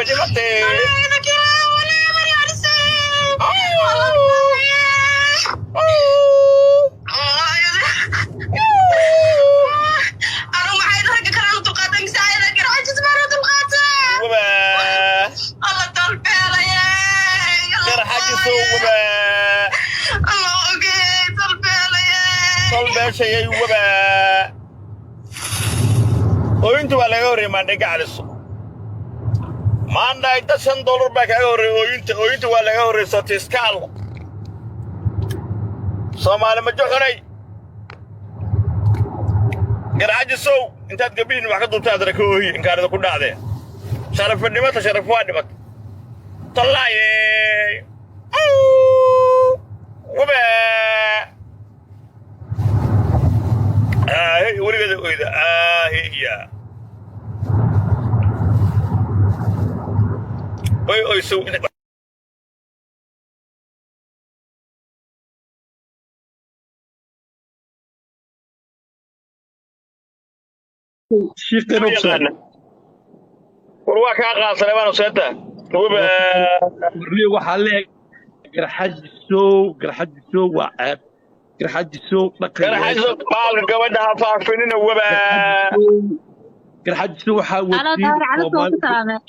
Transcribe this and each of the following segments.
Sharafa dhimatay. Wabaa. Garxajisow wabaa. Tolbeeshayay wabaa. Ooyinta waa laga horreeyay, maandhay gacaliso. Maandhay dad $5 baa kaaga horreeyay ooyinta. Ooyinta waa laga horreeyay sotiskaal. Soomaali ma joxunay. Garxajisow intaad gabdhihiin wax ka duubta adana ka oohiye inkaarida ku dhacdee. Sharafa dhimata, sharaf waa dhimata. Tallaaye. Wabaa. Aahe weligeeda oyda aahe iya. Oy oysow. Shiiqeen Ma og soo yaqaana. War waa kaa qaadsanay baanu seeta. Wabaa. Warniyo waxaa leeyahay Garxajisow, Garxajisow waa ceeb, Garxajisow dhaqan Garxajiso yeesha. Baalka gabadha ha faafinina wabaa. Garxajisow, Garxajisow waxaa Alo wadiin Daahir Cali soo ku Soomaali salaamay.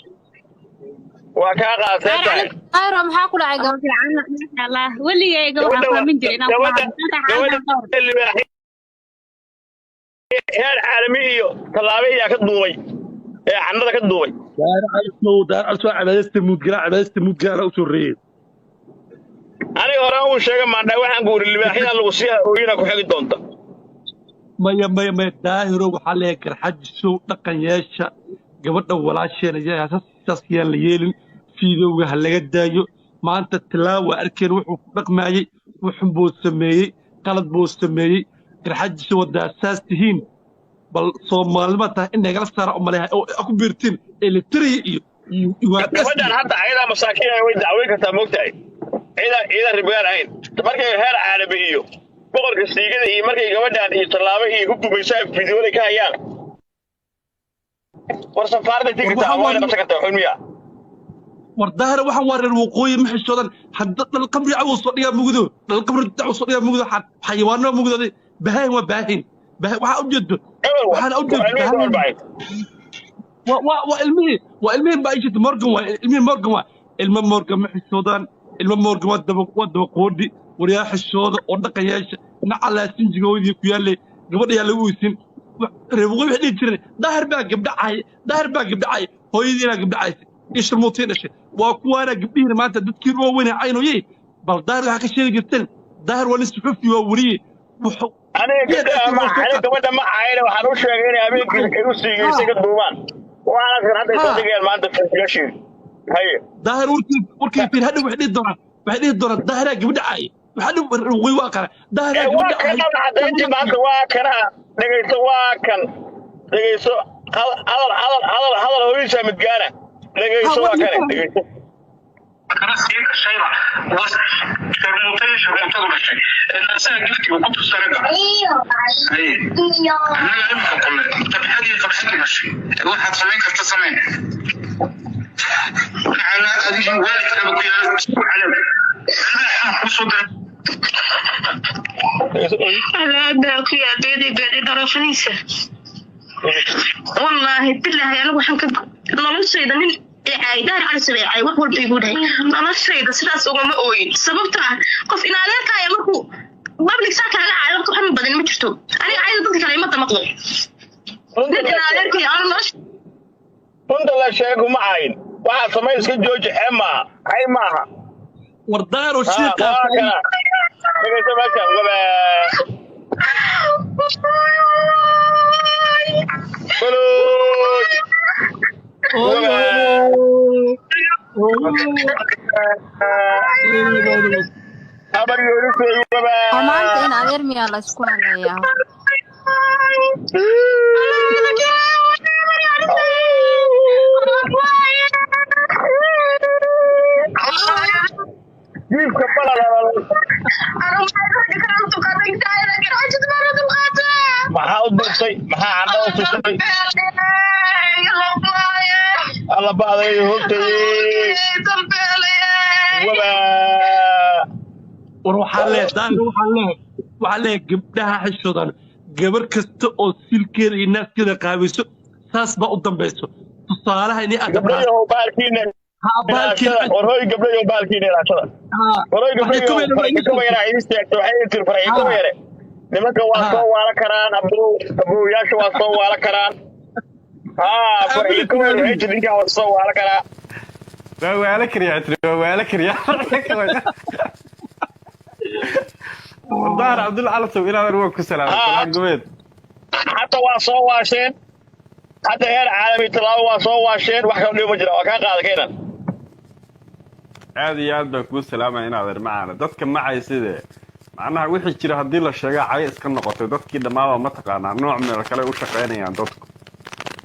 Waa kaa Daahir qaadsan Cali tahay. Daahir maxaa ku dhacay gabadha fiican masha Allah weligayga waxaan Gabadha fahmin jiray inaan kula gabadha hadlo maanta xaaladaan gabadha ka hor. Libaaxi heer caalami iyo tallaabo ayaa ka duubay ee cannada ka duubay. Daahir Calisow, Daahir Calisow, cibaadaysta muudgalaa, cibaadaysta muudgalaa u soo reeyay. Aniga horaan uu sheegay maandhay waxaan ku uri libaaxyada lagu sii ooyina ku xigi doonta. Maya maya maya, Daahiro waxaa leeyahay Garxajisow dhaqan yeesha, gabadha walaasheena yaa saas yaan la yeelin, fiidowga ha laga daayo. Maanta tilaa waa arkeen wuxuu ku dhaqmaayey, wuxun buu sameeyey, qalad buu sameeyey. Garxajisow haddaa saas tihiin bal soomaalima tahay in nagala saara u maleeyahay oo ku biirtiin elitariya iyo Ugaandhas Gabadhan iyo hadda ayadaa masaakiin way dacweyn kartaa moogtahay. Ciidan ciidan ribagaan ahayn. Markay heer caalami iyo boqorka siigada iyo markay gabadhan iyo tallaabo iyo ku gumaysaa fiidiyooda ka hayaan. War safaaradda tigi War kartaa waxaan waana waa qabsan kartaa xun miya. War Daahir waxaan waa reer waqooyi ma xishoodan hadda dhal qabri cawow soo dhigaa mugdo, dhal qabri cawow soo dhigaa mugdo, xayawaano mugdo, bahaahin waa baahin waxaa ujeedo Ebel wa. waxaana ujeedo Waa ilmihii ka bahaahin warbacay. Waa ilmihii, waa ilmihii baa jirta Morgan, waa ilmihii Morgan, waa ilmo Morgan ma xishoodaan, ilmo Morgan waa daba qoodhi. Waryaa xishooda oo dhaqan yeesha, nacalaa sinjigoodii ku yaallay gabadha yaa lagu weysin. Reer waqooyi waxay dhihi jireen Daahir baa gabdhacay, Daahir baa gabdhacay, hooyadiina gabdhacaysa iyo sharmuutiin dhashay waa kuwaana gabdhihiina maanta dadkiin waa weyne caynoyey. Bal Daahir waxaa ka sheegi jirteen, Daahir waa nin suxufi, waa weriye wuxuu Aniga miyaad gabdhaha arkin ma waa soo aniga qaatay gabadha ma caayna, waxaan u sheegay inay habeenkii macay ay u siigeysay haa ka duubaan. Waxaana kan hadda ay soo haa dhigayaan maanta fiidiyoshii. Haye. Daahir warkii fiir hadhow waxay dhihi doonaan, waxay dhihi doonaan Daahiraa gabadha caay, waxaa dhow way waa qara Daahiraa Ee waa gabadha kan caay. caddayntii maanta waa kana dhegayso, waa kan dhegayso, hadal hadal hadal hadal hooyadiisa midgaana Ha dhegayso waa waa kane ninka dhegayso. Kana sii dhashayba was sharmuutay, sharmuutadu dhashay naasaha giftiga ku tusta ragga. Haye annaga imika kule qabxadii qabxadii dhashay waxaad samayn karta samee, maxaa adigii waalidkaaba ku yaala caleeb xaa kuu soo diray. Dhegayso ooyinta. Alaadaa ku yaabeeday beeday dharashadiisa. Wallaahi bilaahi anigu waxaan ka noloshayda nin icaay Daahir Cali Sabe icaay wax walba igu dhahay noloshayda sidaas ugama ooyin, sababta ah qof in adeerkaaya markuu public saa kaaga caayo horta wax ma badan ma jirto. Aniga cayda dadka kale ima damaqdo. Runta nin in la sheeg adeerkaya anu nolosha runta la sheego ma caayin, waxaa samay iska jooji, xee maaha, cay maaha. War Daahir Ha shiiqaa waa kana dhegayso meeshan wabaa balooj wabaa habar yoonisay Oo maanta wabaa. In adeer miyaa la isku haleeyaa? Jiifka balala maxaa u duubtay, maxaa candhada u tusay? Alla Alla ba'day hogtay. Waba. War waxaa leeyahay daahir, waxaa leeyahay gabdhaha xishoodan. Gabar kasta oo silkeeda iyo naaskeeda qaabayso, saas baa u dambayso tusaalaha inay aad Gabdhayow baalkiina ha baalkiina. War hoy, gabdhayow baalkiina ilaashada. War hoy, gabdhayow, farxi kaba yara idin sheegto, waxay tiri farxi kaba yare nimanka waa soo waala karaan, abuu abuuyaasha waa soo waala karaan. Haa, farxi kaba yare waxay tiri ninkan waa soo waala karaa. Waa waala kariyaa tiri, waa waala kariyaa. Daahir Cabdulla Calasow, ilaa waa ku salaamay salaan gubeed. Hadda waa soo waasheen, hadda heer caalami tallaabo waa soo waasheen, wax kala dhibo ma jira, waa kaa qaada keenan. Aad iyo aad baan kuu salaamaya inaad macaana dadka macay sidee macnaha wixii jira haddii la sheega cay iska noqotay. Dadkii dhammaaba mataqaanaa nooc meel kale u shaqaynayaan. Dadku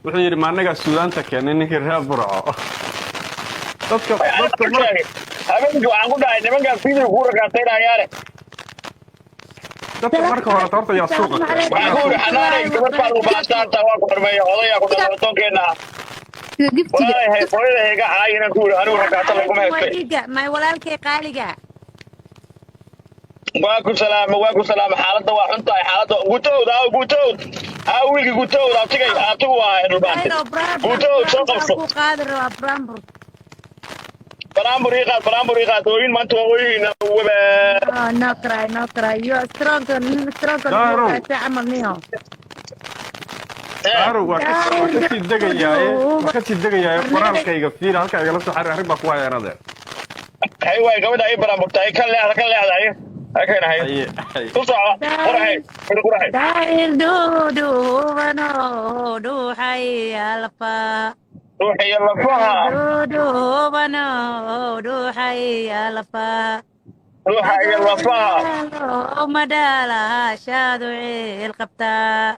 wuxuu yidhi, ma annagaa Suudaanta keenay ninkii reer Burco dadka mar Habeenkii waxaan ku dhahay nimankaan video kuu rakaataynayaane. Dadka marka hore horta yaa suuqa keenay? Waxaan ku yidhi, xanaanay gabadh baan u baastaanta, waa ku xurmeeya odayaa ku dhalatoonkeena ah. Giftiga. Walaalay, hooyada iga caayinaan ku yidhi, anigu rakaato laguma haystay. Dhiiga may walaalkay qaaliga. Waa ku salaama, waa ku salaama. Xaaladda waa xun tahay, xaaladda. Gutowd aaw, gutowd aaw, wiilka gutowd, abtigay, abtigu waa dhulbaante. Gutowd soo qabso. Ku qaadi rabaa brambur. Baraambur ii qaad, baraambur ii qaad. Ooyin maanta waa ooyeyna, waba. Oh, no cry, no cry, you are strong, strong. Daarow. Camal niyo. Daarow, waa kasii degayaaye, waa kasii degayaaye. Qoraalkayga fiir, halkaa igala soo xariir, arrin baa ku haya inadeer. Hay waay, gabadha ii baraamburta, hay ka leexda, ka leexda, hay hay keena, hay. Haye, haye. Ku soco, quraxay, quraxay. Daahir dhuudhuubano dhuuxay alfa. Ruuxiyo lafaha. Dhuudhuubano dhuuxay alfa. Ruuxa iyo lafaha. Madhaalaashaadu ciil qabtaa.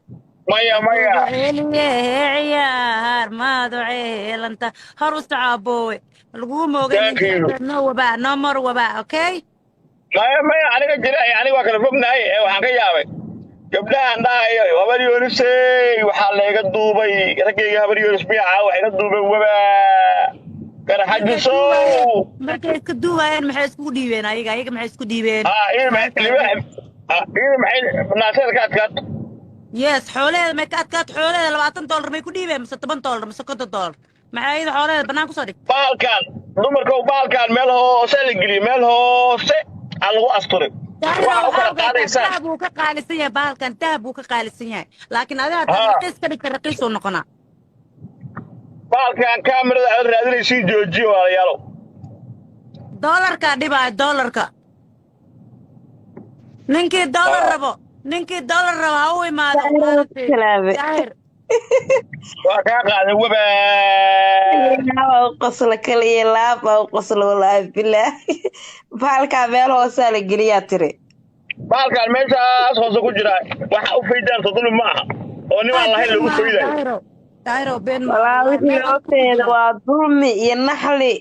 Maya, maya. Celiye ciyaar maadu ciilanta hor u soco, aboowe laguu moogay. Thank you. No wabaa, no more wabaa, okay? Maya, maya, aniga jira, aniga waa kala fognahay. Ee waxaan ka yaabay gabdhahan dhahayo, habar Yoonisey waxaa layga duubay raggayga, habar Yoonis miyaca wax iga duubay, waba garaxajisow. Markay iska duubayeen maxay isku dhiibeen ayaga? Maxay isku dhiibeen? Ah, iyo maxay libaax, iyo maxay naaseed ka adkaad. Yes, xoolaheeda may ka adkaat? Xoolaheeda $20 may ku dhiibeen, mise $10, mise $50? Maxay ayada xoolaheeda bannaan kusoo dhigtay? Bahalkan dumarka, bahalkan meel hoose la geliyo, meel hoose aan lagu asturin, waxa u kala qaadaysaan. Dahab wuu ka qaalisan yahay bahalkan, dahab wuu ka qaalisan yahay, laakiin adiga haddaad raqiis ka dhigta, raqiis uu noqonaa. Bahalkan kaamirada aad raadinaysiin joojiyo, walaalayaalow. Doolarkaa dhibaayo, doolarka. Ninkii doolar rabo, ninkii doolar rabo ha u imaado. Salaame. Daahir. Waa kaa qaaday, waba. Laab u qoslo, kaliya laab baa u qoslo, wallaahi bilaahi. Bahalkaa meel hoosaa la geliyaa tiri. Bahalkan meeshaas hoose ku jira waxa u faydaan sodolmi ma aha oo nimaan lahayn lagu faydayo. Daahiro, Daahiro, been ma Wallaahi wixii hoosteeda waa dulmi iyo naxli,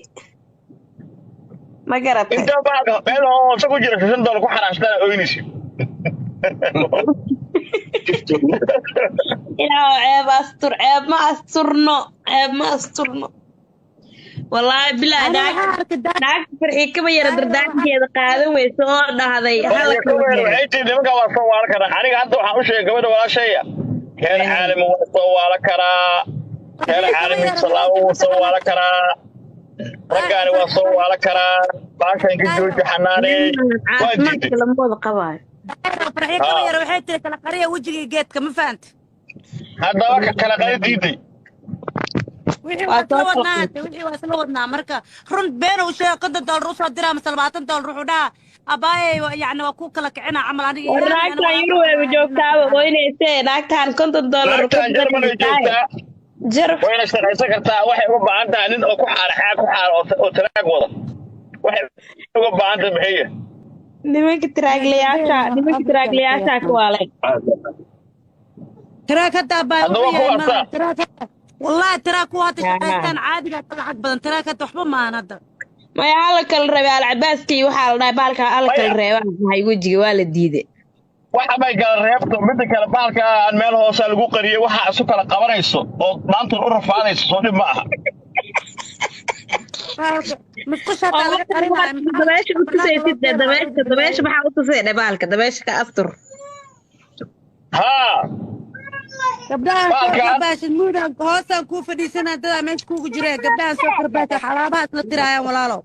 ma garatay? Inta bahalka meel hoose ku jira $5 ku xaraashtana oynaysi. Ilaahu ceeb astur, ceeb ma asturno, ceeb ma asturno, wallaahi bilaahi. Ani waxaan arkay Naagta farxii kaba yara dardaankeeda qaadan weysa oo dhahday hala kala helo. Waxay tiri nimanka waa soo waala karaa. Aniga hadda waxaan u sheegay gabadha walaashaya, heer caalami waa soo waala karaa, heer caalami salaamo wuu soo waala karaa, raggaani waa soo waala karaa. Baashan ka jooji xanaaney, waa Caafimaadka diiday. lama wada qabaayo. Daahiro, farxii kaba yara waxay tiri kala qariya wejigii geedka, ma fahanta? Haddaba kala qari diiday. Wixii Waa waa isla soo wadnaa qalqal. Hade wixii waa isla wadnaa. Marka run been uu sheego, $50 usoo diraa mise $20, wuxuu dhahaa abaayey, yacni waa ku kala kicina camal aniga. War Ilaahay, naagtan Yurub joogtaaba oynaysee, naagtan $50 Naagtan Jarmal ay joogtaa. Jarab. Wayna shaqaysan kartaa. Waxay uga baahan tahay nin oo ku xaara xaag ku xaara oo taraag wada. Waxay uga baahan tahay maxay? Nimanka tiraaglayaasha, nimanka tiraaglayaasha ku waalay. Tiraag hadda abaay Hadda wuxuu waa ku yahay arsaa. malaha tiraag hadda, wallahi tiraag kuwa hadda Haa. shaqaystaan caadiga ka lacag badan. Tiraag hadda waxba maahan hadda. Maya, hala kala reebay alcabaaskii, waxaa la dhahay bahalka hala kala Maya. reebaa maxay, wejiga waa la diiday. Waxa may kala reebto, midda kale bahalka aan meel hoose lagu qariyay, waxa isu kala qabanayso oo maanta u rafaadayso, soo dhib ma aha. Musqusha hataa laga qarinaayo. Dabeesha u tusaysid dee, dabeesha maxaa u tusay dhebaalka dabeesha ka astur. Haa. Gabdhahan soo Baalkaan. karbaashin muudaan hoosaan kuu fadhiisanaa, dadaa meesha kuugu jiree. Gabdhahan soo karbaashin, xalaabaha isla diraayaan, walaalo.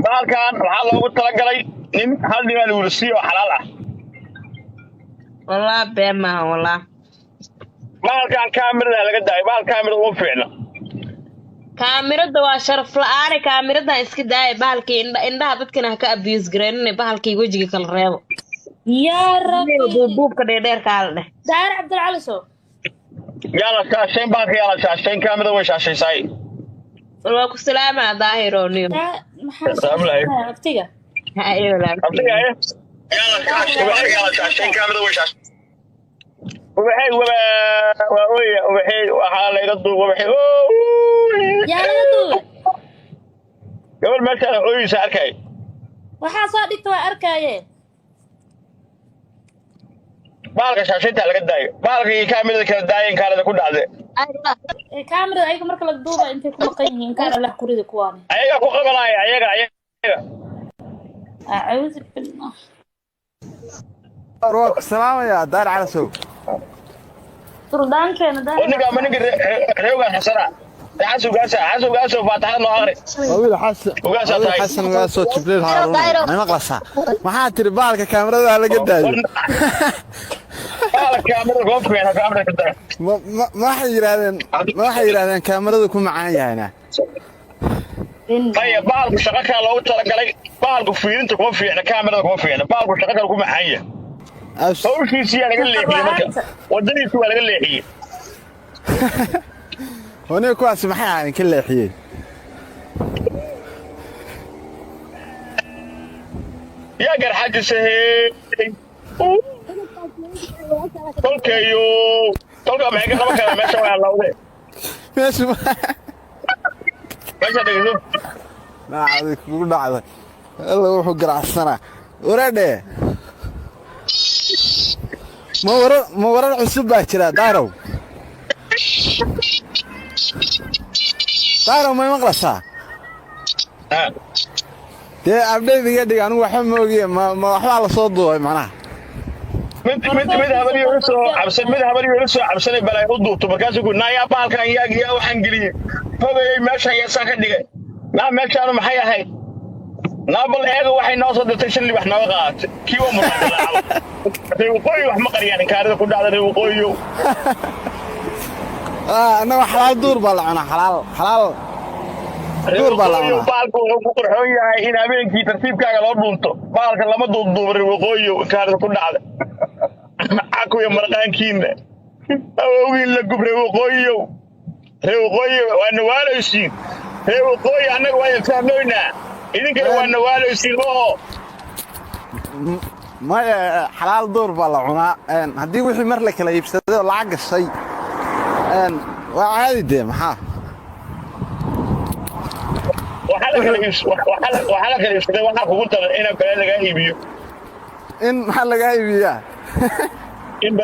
Bahalkan waxaa loogu talagalay nin hal ninaa lagu siiyo oo xalaal ah. Wallah been maaha, wallah. Bahalkan kaamirada laga daayo, bahal kaamirada uma fiicna. Kaamirada waa sharaf la-aane, kaamiradan iska daaya. Bahalkii indhaha dadkana ha ka abuse gareynine, bahalkii wejiga kala reebo. Yaa rabbi. Buubbuubka dheerdheerkaa la dheh. Daahir Cabdilcali soo. Yaa la shaashayn bahalka, yaa la shaashayn, kaamirada way shaashaysaay. War waa ku salaamaa, Daahiro niyo. Maxaa Salaamu calaykum. abtiga? Haye walaalkay. Abtiga haye. Yaa la shaashayn bahalka, yaa la shaashayn, kaamirada way shaashay. Ubaxay waba waa ooya, ubaxay waxaa layga duub ubaxay. Yaa laga duubay? Gabar meeshaan ooyeysa arkay. Waxaa soo dhigta waa arkaaye. Bahalka shaashaynta laga daayo, bahalka iyo kaamirada kala daayeen, kaalada ku dhacde. Kaamirada ayaga marka la duuba intay ku maqan yihiin, kaan Allah kurida kuwaani. Ayaga ku qabanaya, ayaga. Acuudu billah. Waa ku salaamayaa, Daar Calasow. Suldaankeena Oo Daahir. Ninka ama ninka reewgaan xasana xasowgaasa, xasowgaaso faataxada noo aqri. Waa wiil Xasan. Ugaasaa Waa wiil tahay. Xasan ugaasoo Jibriil Haaruun. Ma maqlaysaa? Maxaa tiri? Bahalka kaamirada laga daayo. Bahalka kaamirada kuma fiicna, kaamirada ka daayo. Ma waxay yidhaahdeen kaamiradu ku macaan yahayna? Maya, bahalku shaqo kale loogu talagalay. Bahalku fiirinta kuma fiicna, kaamirada kuma fiicna, bahalku shaqo kale ku macaan yahay. Hawshiisi yaa laga leexiyey marka, wadadiisi waa laga leexiyey. Honiga kuwaasi maxay ahayn ka leexiyey? Yaa garxajisahey, tolkayo, tolka maxay ka qaban karaa meesha? Waa lawde. Meesha meesha dhegeyso. Dhacday kugu dhacday. Alla wuxuu garacsanaa. Waradhe. Ma warar cusub baa jira, Daarow? Daarow, may maqlaysaa? Ha. Dee update iga dhig, anigu waxba ma ogiye, ma waxbaa la soo duubay macnaha? Mid habar yoola soo cabsan, mid habar yoola soo cabsanay balay u duubto, markaasuu ku naayaa bahalkan yaa waxaan geliyey fogayay meeshan, yaa saa ka dhigay, naa meeshaanu maxay ahayd, naa bal eega waxay noo soo dirtay, shan libax nooga qaadatay, kii waa muraadalaacaba. Reer waqooyi wax ma qariyaan, inkaarida ku dhacda reer waqooyiyow. Annaga xalaal duur baa la cunaa, xalaal Reer duur baa la waqooyiyow, cunaa. Bahalku wuxuu ku qurxoon yahay in habeenkii tartiibkaaga loo dhuunto. Bahalka lama duubduubo. Reer waqooyiyow, inkaarida ku dhacda, cakuya marqaankiina awowgiin la gub. Reer waqooyiyow, reer waqooyi waa nawaalaysiin. Reer waqooyi annaga waa idin fahmoynaa, idinkana waa nawaalaysiin oo Maya, xalaal duur baa la cunaa. Haddii wixii mar la kala iibsaday oo lacag gashay, waa caadi dee, maxaa? Waxaa la kala iibsaday, waxaa kugu daran inaa bale lagaa iibiyo. In maxaa lagaa iibiyaa? In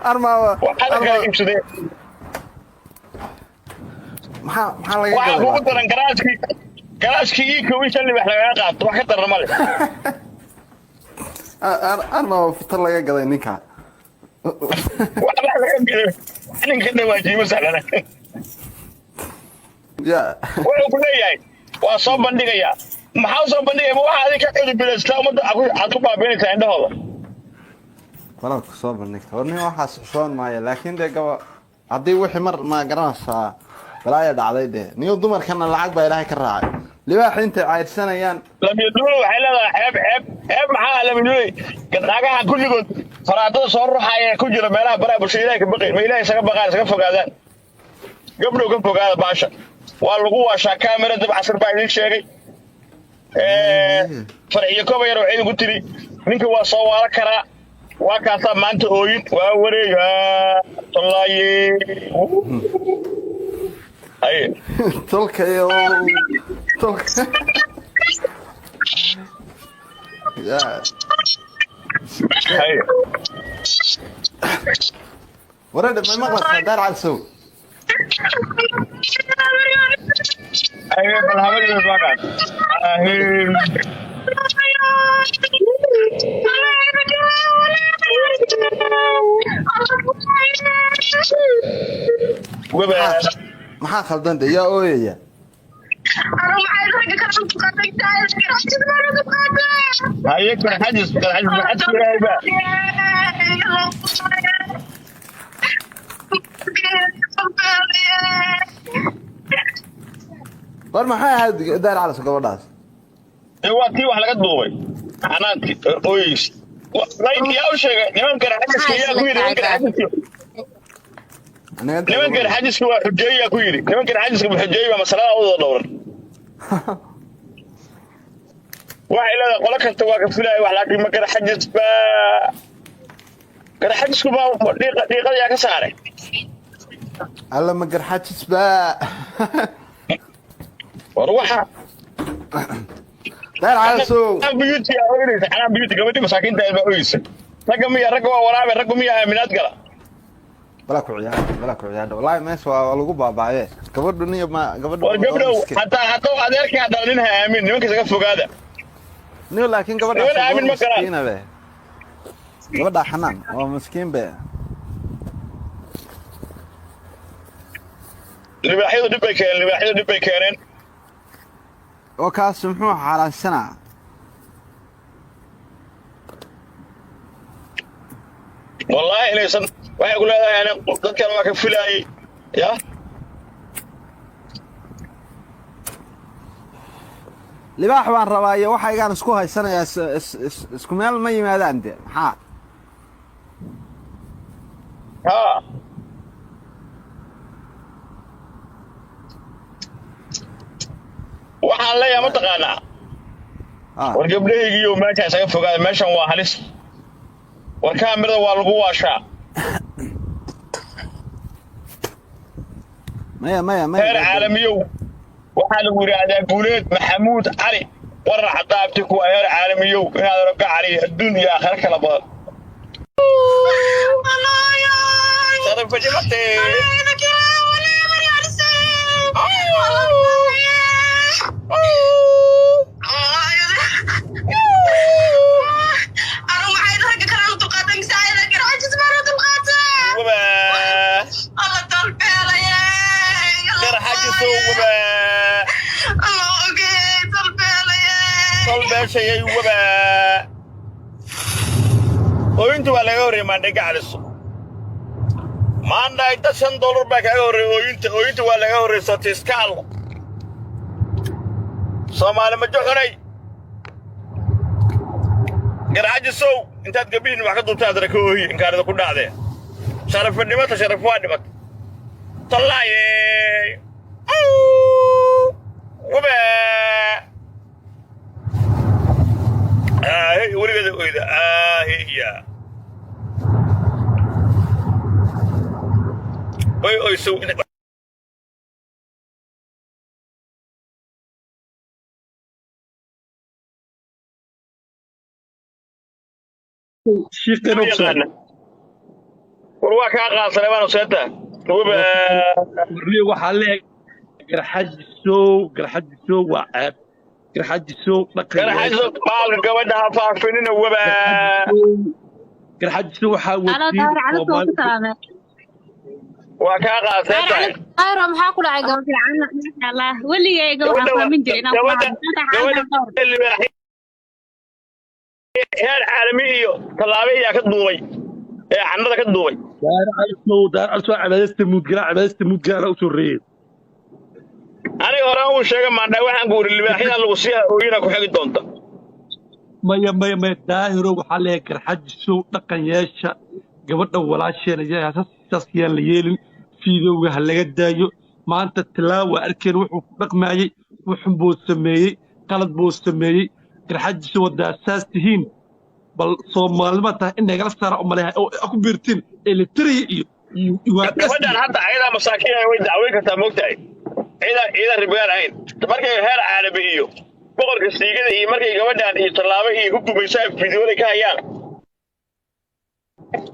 Armaa waxaa la kala iibsaday. Maxaa laga Waxaa kugu gaday? daran garaashkii ii kow in shan libax lagaga qaato, wax ka daran male. Armaa futa laga gaday ninka. Waxba laga gaday, ninka dhawaajiimo sahlana. Ya. Wuxuu ku leeyahay waa soo bandhigayaa. Maxaa soo bandhigaya? Ma waxa adiga ka cudubilaystaa ummadda aad ku baabiinaysaa indhahooda? Walaal, ku soo bandhigta war nin waxaas xishoon maayo, laakiin dee gaba haddii wixii mar ma garanaysaa balaaya dhacday dee niyo dumarkana lacag baa Ilaahay ka raacay, libaaxa intay cayrsanayaan. Lamyaduule waxay leedahay ceeb, ceeb, ceeb. Maxaa lamyaduule? Naagaha kulligood faraadada soo ruxaya ku jira meelaha baraha bulshada, Ilahay ka baqay ma Ilahay isaga baqaan, isaga fogaadaan. Gabdhow, ka fogaada baasha, waa lagu waashaa. Kaamira dab casir baa idin sheegay. Farxiyo koba yar waxay idinku tiri ninka waa soo waala karaa, waa kaasaa maanta ooyin waa wareega tolaaye. Haye. Tolka iyo tolka ya. Haye. Waradhe, may maqlaysaa, Daar Calsow? Aye, bal habar yar baa kaas. Ahe. Waba. Maxaa khaldan de yaa ooyaya? Haye, garxajis, garxajis maxad ku ilaahay ba. War maxay ahayd Daar Calas gabadhaas? Dee waa tii wax laga duubay xanaantii ooyeysa. Like yaa u sheegay nimanka garxajiska, yaa ku yidhi nimanka garxajiska? Aniga inta Nimanka garxajiska waa xujeey, yaa ku yidhi nimanka garxajiska ma xujeey baa masalada u wada dhowran? Waxay leedahay qolo kasta waa ka filaaya wax, laakiin ma garxajis baa? Garxajisku baa dhiiqa dhiiqada yaa ka saaray? Alla ma garxajis baa? War waxa Daar Calasow. Xanaan Beauty aa oynaysa, Xanaan Beauty, gabadhii masaakiinta ahayd baa oyeysa. Ragga miya? Ragga waa waraabe, raggu miya aaminaad gala? Balaa ku ciyaar, balaa ku ciyaar. Wallahi meesha waa lagu baabaaye gabadhu niyo ma gabadhu. War gabdhow, hataa hadduu adeerkaa dhalin ha aamin, nimanka isaga fogaada. Niyo, laakiin gabadha Niman aamin ma galaan. Miskiina be gabadha Xanaan waa miskiin be. Libaaxyadu dhib bay keeneen, libaaxyadu dhib bay keeneen. Oo kaas muxuu xaaraansanaa? Wallaahi inaysan waxay ku leedahay ani dadkan waa ka filaayay ya. Libaax baan rabaa iyo waxa igaan isku haysanayaa isku meel ma yimaadaan de, maxaa? Ha, waxaan leeyahay mataqaanaa? Ah. War gabdhahaygiiyo meesha isaga fogaada, meeshan waa halis. War kaamirada waa lagu waashaa. Maya, maya, maya. Heer caalamiyow, waxaa lagu yidhaahdaa Guuleed Maxamuud Cali warar cadaabti kuwa heer caalamiyow inaad roga cali adduun iyo aakhiro kala badan. Sharaf dhimatay. Waba garxajisow, waba tolbeeshayay, waba ooyinta waa laga horreeyay. Maandhay gacaliso, maandhay dad $5 baa kaaga horreeyay ooyinta. Ooyinta waa laga horreeyay. Tiiska allo Soomaali ma joxunay. Garxajisow, intaad gabdhihiin wax ka duubtaan adana ka oohiye, inkaarida ku dhacdee. Sharafa dhimata, sharaf waa dhimata. Tallaaye, waba aahe weligeeda oyda aahiya oy oysow. Shiiqeen ogsoon. War waa kaa qaadsanay baanu seeta waba. Warniyo, waxaa leeyahay garxajisow, garxajisow waa ceeb, garxajisow dhaqan. Garxajisow, baalka gabadha ha faafinina, waba. Garxajisow waxaa Alo, wadiin Daahir Cali soo ku salaamay. Waa kaa qaadsan Daahir tahay. Cali, Daahir, maxaa ku dhacay gabadha? Fiican, masha Allah. Weligayga waxaan fahmin jiray inaan ku gabadha lahaa gabadha libaaxi heer caalami iyo tallaabo ayaa ka duubay ee cannada ka duubay. Daahir Calisow, Daahir Calisow, cibaadaysta muudgalaa, cibaadaysta muudgalaa u soo reeyay. Aniga horaan uu sheegay maandhay, waxaan ku uri libaaxyadan lagu sii ooyina ku xigi doonta. Maya, maya, maya, Daahiro, waxaa leeyahay garxajisow dhaqan yeesha, gabadha walaasheena yaa saas yaan la yeelin, fiidowga ha laga daayo. Maanta tilaawa arkeen wuxuu ku dhaqmaayey, wuxun buu sameeyey, qalad buu sameeyey. Garxajisow, waddaa saas tihiin, bal Soomaalima tahay in nagala saara u maleeyahay oo ku biirtiin elitariya iyo Ugandhas. Gabadhan hadda ayadaa masaakiin way dacweyn kartaa, moogtahay ciidan ciidan ribagaan ahayn markay heer caalami iyo boqorka siigada iyo markay gabadhan iyo tallaabo iyo ku gumaysaa fiidiyooda ka hayaan.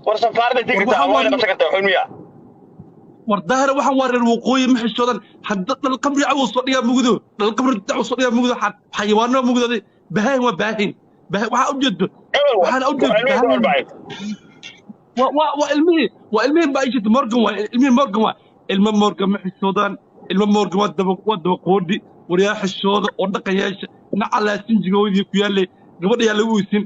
War safaaradda tegi kartaa, waa qabsan kartaa xun miya? War daahir, waxaan waa reer waqooyi, ma xishoodan. Hadda dhal qamri cawow soo dhigaa mugdo, dhal qamri dacow soo dhigaa mugdo, xayawaano mugdo, bahaahin waa baahin. Waxaa ujeedo, waxaana ujeedo waa ilmihii, waa ilmihii baa ijirta Morgan, waa ilmihii Morgan, waa ilmo Morgan, ma xishoodaan. Ilmo Morgan waa daba qoodhi. Waryaa xishooda oo dhaqan yeesha, nacalaa sinjigoodii ku yaallay gabadha yaa lagu weysin.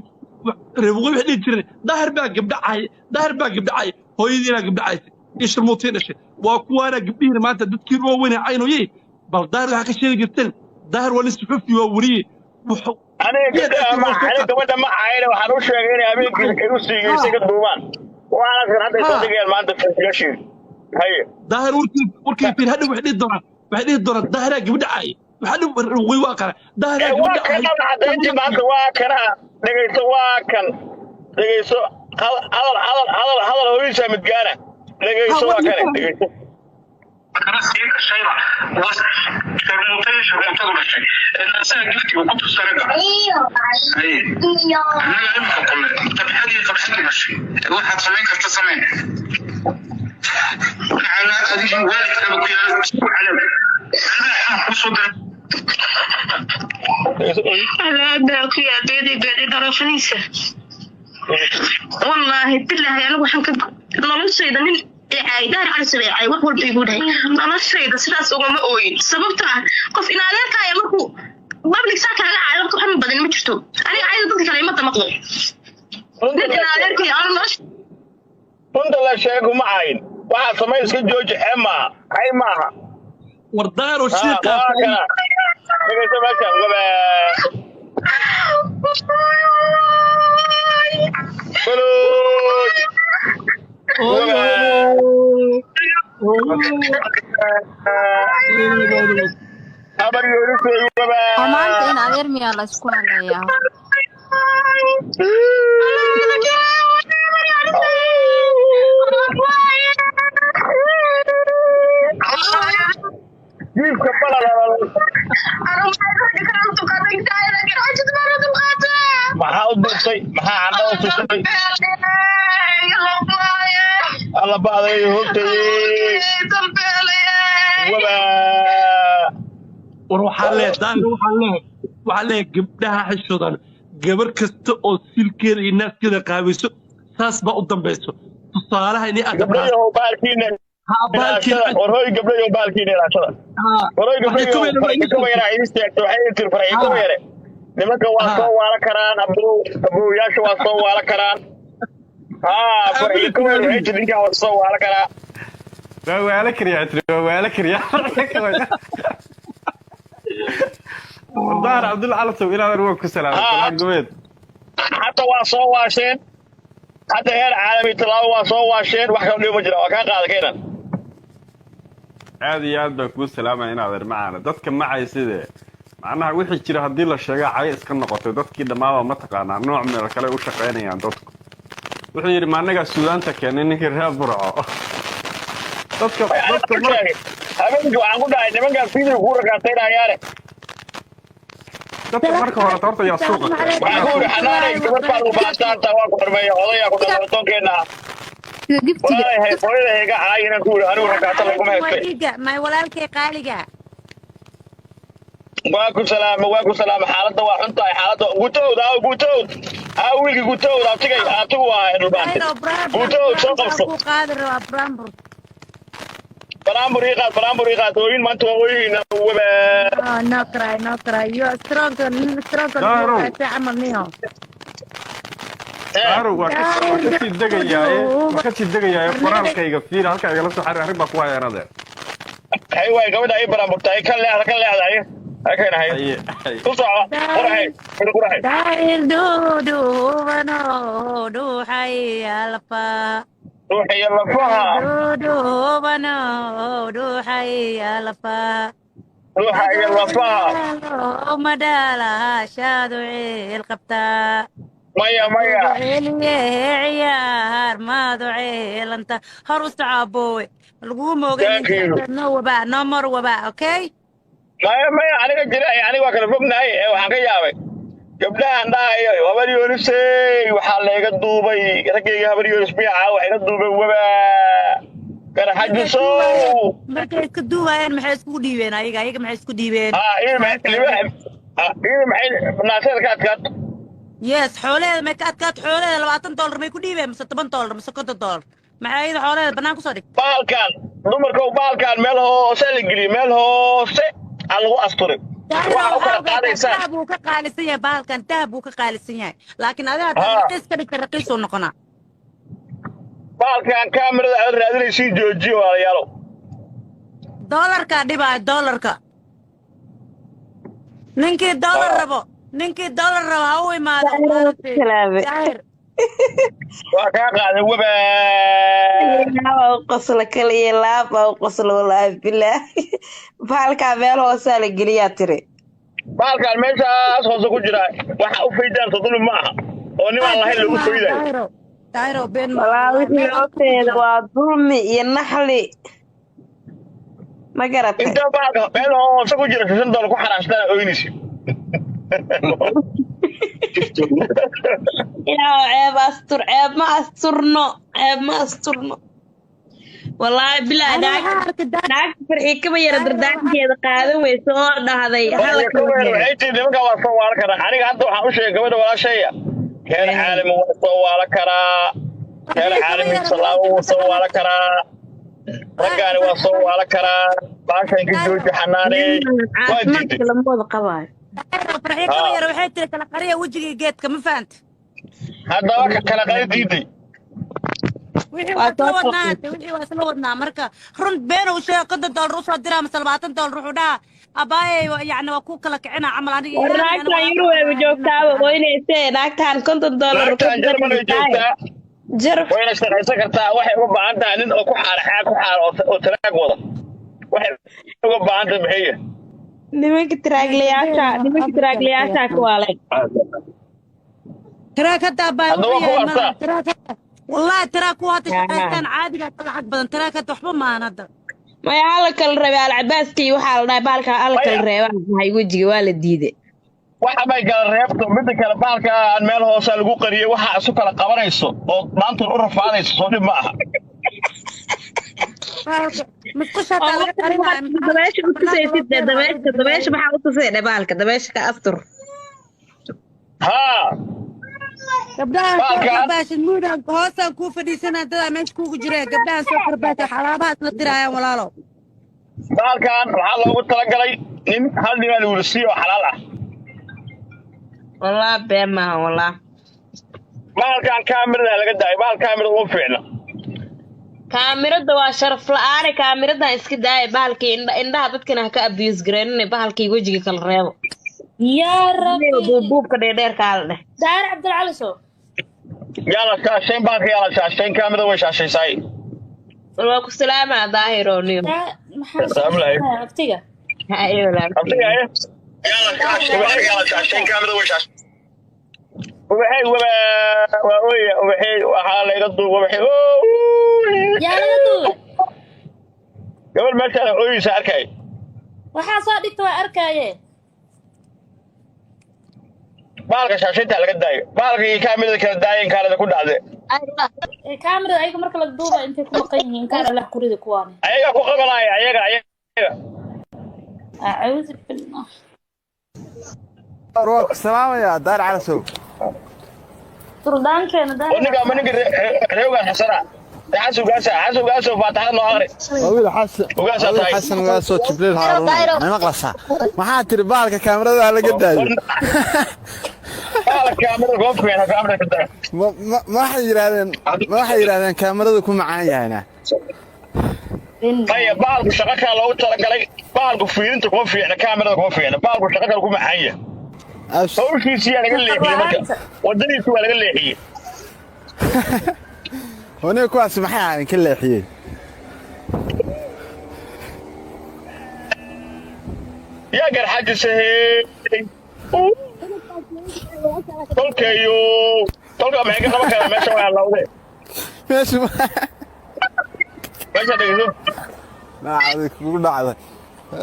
Reer waqooyi waxay dhihi jireen Daahir baa gabdha cay, Daahir baa gabdha cay, hooyadiina gabdha caysa iyo sharmuutiin dhashay. Waa kuwaana gabdhihiina maanta dadkii waaweyn caynoyey. Bal Daahir waxaa ka sheegi jirteen, Daahir waa nin suxufi, waa weriye. Wuxuu Aniga gabdhaha ma, aniga gabadha ma cayne, waxaan u sheegay inay habeenkii ay u siigeysay ka duubaan. Waxaana hadda ay soo dhigayaan maanta fiilashiin haye. Daahir warkii fiir, hadhow waxay dhihi doonaan Daahiraa gabadha cay. Waxaa dhow way waa qara Daahiraa waa gabadha cay. Kana cadayntii maanta waa kana, dhegayso, waa kan, dhegayso, hadal hadal hadal hadal hooyadiisa midgaana, dhegayso, waa kane, dhegayso. Kana sii dhashayba was sharmuutay, sharmuutadu dhashay naasaha giftiga ku tusta ragga. Haye, annaga imika kule qabxadii qabxadii dhashay, waxaad samayn karta sameen. Adigii waalidkaaba ku yaala caleeb kusoo diray. Alaadaa ku yaal beeday beeday dharaafaniisa. Wallaahi bilaahi, anigu waxaan ka noloshayda nin icaay, Daar Cali sabeecay, wax walba igu dhahay, noloshayda sidaas ugama ooyin. Sababta ah qof in adeerkaaya markuu public saa kaaga caayo, wax xanuun badan ma jirto. Aniga cayda dadka kale ima damaqdo, nin in adeerkay anu nolosha Runta la sheego, ma cayin, waxaa samay iska jooji, xee maaha, xay maaha. War Daahir oo waa shiiqaas kana, dhegayso meeshan waba balooj waba habar yoonisay waba. Maanta in adeer miyaa la isku hadlayaa? Jiifka balalala maxaa u duubtay? Maxaa candhada u tusay? Alla ba'day hogtayey waba. War waxaa leeyahay Daahir, waxaa leeyahay gabdhaha xishoodan. Gabar kasta oo silkeeda iyo naaskeeda qaabayso saas baa u dambayso tusaalaha inay Gabdhayahow baalkiina baalkiina. War hooy, gabdhayahow baalkiina ilaashada. War hooy, gabdhayahow, farxi kaba yara idin sheegto, waxay tiri farxi kaba yare nimanka waa soo waala karaan, abow abowyaasha waa soo waala karaan. Haa, farxi kaba yare waxay tiri ninkan waa soo waala karaa. Waa waala kariyaa tiri, waa waala kariyaa. Daar Cabdulla Calasow, inaadan waa ku salaamay salaan gobeed. Hadda waa soo waasheen, hadda heer caalami tallaabo waa soo waasheen, wax kala dhibo ma jira, waa kaa qaada keenan. Aad iyo aad baan kuu salaamaya inaadeer macaana. Dadka macay sidee macnaha wixii jira haddii la sheega cay iska noqotay, dadkii dhammaaba mataqaanaa nooc meel kale u shaqaynayaan dadku. Wuxuu yidhi ma annagaa Suudaanta keenay ninkii reer Burco dadka mar Habeenkii waxaan ku dhahay nimankaan video kuu rakaataynayaane. Dadka marka hore horta yaa suuqa keenay. Waxaan ku yidhi xanaanay gabadh baa lagu baastaanta, waa ku xurmeeya odayaa ku dhalay adoonkeena ah. Walaalay, hooyada iga caay inaan ku yidhi anigu rakaato laguma haystay. Dhiiga may walaalkay qaaliga. Waa ku salaama, waa ku salaama. Xaaladda waa xun tahay, xaaladda gutowd aaw gutowd aaw wiilka gutowd abtigay abtigu waa dhulbaante gutowd soo qabso. Ku qaadi rabaa brambur. Baraambur ii qaad, baraambur ii qaad, ooyin maanta waa ooyeyna waba. Oh, no cry, no cry, you are strong, strong. Daarow. Camal niho. Daarow, waa kasii degayaaye, waa kasii degayaaye. Qoraalkayga fiir, halkaa igala soo xariir, arrin baa ku haya inadeer. Hay waay, gabadha ay baraamburta, ay ka leexda, ka leexda, hay hay keenahay. Haye haye. Ku soco quraxay quraxay. Daahir dhuudhuubano dhuuxay alfa. Ruuxiyo lafaha. Dhuudhuubano dhuuxay alfa. Ruuxa iyo lafaha. Madhaalaashaadu ciil qabtaa. Maya, maya. Celiye ciyaar maadu ciilanta hor u soco aboowe, laguu moogay. Thank you. No wabaa, no more wabaa, okay. Maya, maya, aniga jira, aniga waa kala fognahay ee waxaan ka yaabay gabdhahan dhahayo habar Yoonisey waxaa layga duubay raggayga habar Yoonis miyacaa wax iga duubay wabaa. Garxajisow. Markay iska duubayeen maxay isku dhiibeen ayaga? Ayaga maxay isku dhiibeen? Ah, iyada maxay libaax, iyada maxay naaseeda ka adkaato? Yes, xoolaheeda may ka adkaato. Xoolaheeda $20 may ku dhiibeen, mise $10, mise $50? Maxay ayada xoolaheeda bannaan kusoo dhigtay? Baalkan dumarka, baalkan meel hoose la geliyey, meel hoose aa lagu asturay. Waxa u kala qaadaysaan. Dahab wuu ka qaalisan yahay bahalkan, dahab wuu ka qaalisan yahay, laakiin adiga haddaad raqiis ka dhigta, raqiis uu noqonaa. Baalkan kaamirada aad raadinaysiin joojiyo, walaalayaalow. Doolarkaa dhibaayo, doolarka. Ninkii doolar rabo, ninkii doolar rabo ha u imaado, maaragtay. Salaame. Daahir. Waa kaa qaaday wabaa. Laab u qosla, kaliya laab baa u qosla, wallaahi bilaah. Bahalkaa meel hoosaa la geliyaa tiri. Baalkan meeshaas hoose ku jira waxa u faydaan dulmi ma aha oo nimaan lahayn lagu faydayo. Daahiro, Daahiro, been ma Wallaahi wixii meel loo hoose ku feedo jira. Waa dulmi iyo naxli, ma garatay? Inta baalka meel hoose ku jira $5 ku xaraashtaan oynaysi. Ilaahu ceeb astur, ceeb ma asturno, ceeb ma asturno, wallaahi bilaa. Ani waxaan arkay Naagta Farxii kaba yara Daahiro, waxaan dardaankeeda qaadan weyso oo dhahday hala kala reebo. Waxay tiri nimanka waa soo waala karaa. Aniga hadda waxaan u sheegay gabadha walaashaya, reer caalami waa soo waala karaa, reer Farxii kaba caalami yara salaamo maxay wuu soo tiri? waala karaa, raggaani waa soo waala karaa. Baashan ka jooji xanaaney, waa Caafimaadka diiday. lama wada qabaayo. Daahiro, Farxii kaba haa yara waxay tiri kala qariya wejigii geedka, ma fahanta? Haddaba kala qari diiday. Wixii Waa waa isla soo wadnaa kala hadda, wixii waa isla wadnaa. Marka run been uu sheego, $50 usoo diraa mise $20, wuxuu dhahaa abaaye, yacni waa kuu kala kicina camal. Aniga War ilaahay ana naagtan waa Yurub joogtaaba ooynayse, naagtan $50 Naagtan Jarmal ay joogtaa. Jarab. Wayna shaqaysan kartaa. Waxay uga baahan tahay nin oo ku xaara xaag ku xaara oo taraag wada. Waxay uga baahan tahay maxay? Nimanka taraaglayaasha, nimanka taraaglayaasha ku waaleen. Taraag hadda abaaye Hadda wuxuu waa ku yahay malaha arsaa. Taraag hadda, wallahi, taraag kuwa hadda shaqaystaan caadiga ka lacag badan. Taraag hadda waxba maahan hadda. Maya, hala kala reebay alcabaaskii, waxaa la dhahay bahalka hala kala Maya. reebaan maxay, wejiga waa la diiday. Waxa may kala reebto, midda kale baalka aan meel hoose lagu qariyay waxa isu kala qabanayso oo maanta u rafaadayso, soo dhib ma aha. Bahalka musqusha Oo hataa laga qarinaayo, maxaa dabeesha u banaanka loo tusaysid keenaa dabeesha laga dabeesha bixiyay. Maxaa u tusay dhe bahalka dabeesha ka astur. Haa. Gabdhahan soo Baalkan karbaashin muudaan hoosaan kuu fadhiisanaa, dadaa meesha kuugu jiree. Gabdhahan soo karbaashin xalaabaha isla diraayaan, walaalo. Baalkan waxaa loogu talagalay nin hal nimaa lagu siiyo oo xalaal ah. Wallah been maaha, wallah. Baalkan kaamirada laga daayo, baal kaamirada uma fiicna. Kaamirada waa sharaf la'aane, kaamiradan iska daaya bahalkii, indhaha dadkana ha ka abuse gareynine, bahalkii wejiga kala reebo. Yaa rabbi. Buubbuubka dheerdheerkaa la dheh. Daahir Cabdilcali soo. Yaa la shaashayn baalka, yaa la shaashayn, kaamirada way shaashaysaay. War waa ku salaamaa Daahiro niyo. Maxaa Salaam alaykum. shaashaynaya abtiga? Haye walaalkay. Abtiga eh ubaxay, yaa la shaashayn, kaamirada way shaashay. Ubaxay waba waa ooya, ubaxay waxaa layga duub ubaxay. Yaa laga duubay? Gabar meeshaan ooyeysa arkay. Waxaa soo dhigta waa arkaaye. Baalka shaashaynta laga daayo, baalka iyo kaamirada kala daayeen, kaalada ku dhacde. Kaamirada ayaga marka la duuba intay ku maqan yihiin, kaan Allah kurida kuwaani. Ayaga ku qabanaya, ayaga ayaga. Acuudu billah. War waa ku salaamayaa Daar Calasow. Suldaankeena Oo Daahir. Ninka ama ninka reewgaan xasana xasan ugaasa, xasan ugaaso, faataxada noo aqri. Waa wiil xasan. Ugaasaa Waa wiil tahay. Xasan ugaasoo Jibriil Haaruun may maqlaysaa? Maxaa tiri? Bahalka kaamirada laga daayo. Baalka kaamirada kuma fiicna, kaamirada ka daayo. Ma waxay yidhaahdeen kaamirada ku macaan yahayna? Maya, baalku shaqo kale loogu talagalay. Baalku fiirinta kuma fiicna, kaamirada kuma fiicna, baalku shaqo kale ku macaan yahay. Hawshiisi yaa laga leexiyey marka, wadadiisi waa laga leexiyey. Honiga kuwaasi maxay ahaayeen ka leexiyey? Yaa garxajisahey tolkayo, tolka maxay ka qaban karaa? Meesha waa lawde. Meesha meesha dhegeyso. Dhacday kugu dhacday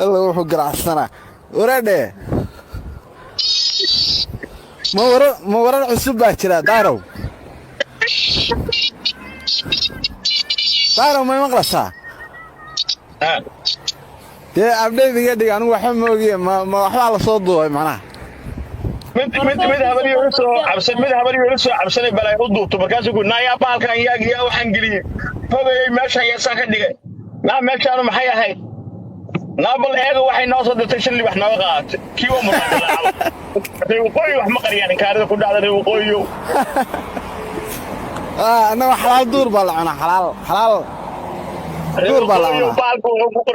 alla wuxuu garacsanaa waradhe. Ma warar cusub baa jira, Daarow? Daarow, may maqlaysaa? Dee update iga dhig, anigu waxba ma ogiye. Ma waxbaa lasoo duubay macnaha? Mid habar yoola soo cabsan, mid habar yoola soo cabsanay balay u duubto. Markaasuu ku naayaa bahalkan yaag yaa waxaan geliyey fogayay meeshan yaasaa ka dhigay naa meeshaanu maxay ahayd naa bal eega waxay noo soo dirtay shan libax nooga qaadatay kii waa muraadilaacaba. Reer waqooyi wax ma qariyaan, inkaarida ku dhacda reer waqooyiyow. Annaga xalaal duur baa la cunaa, xalaal xalaal Reer duur baa la waqooyiyow cunaa. Bahalka wuxuu ku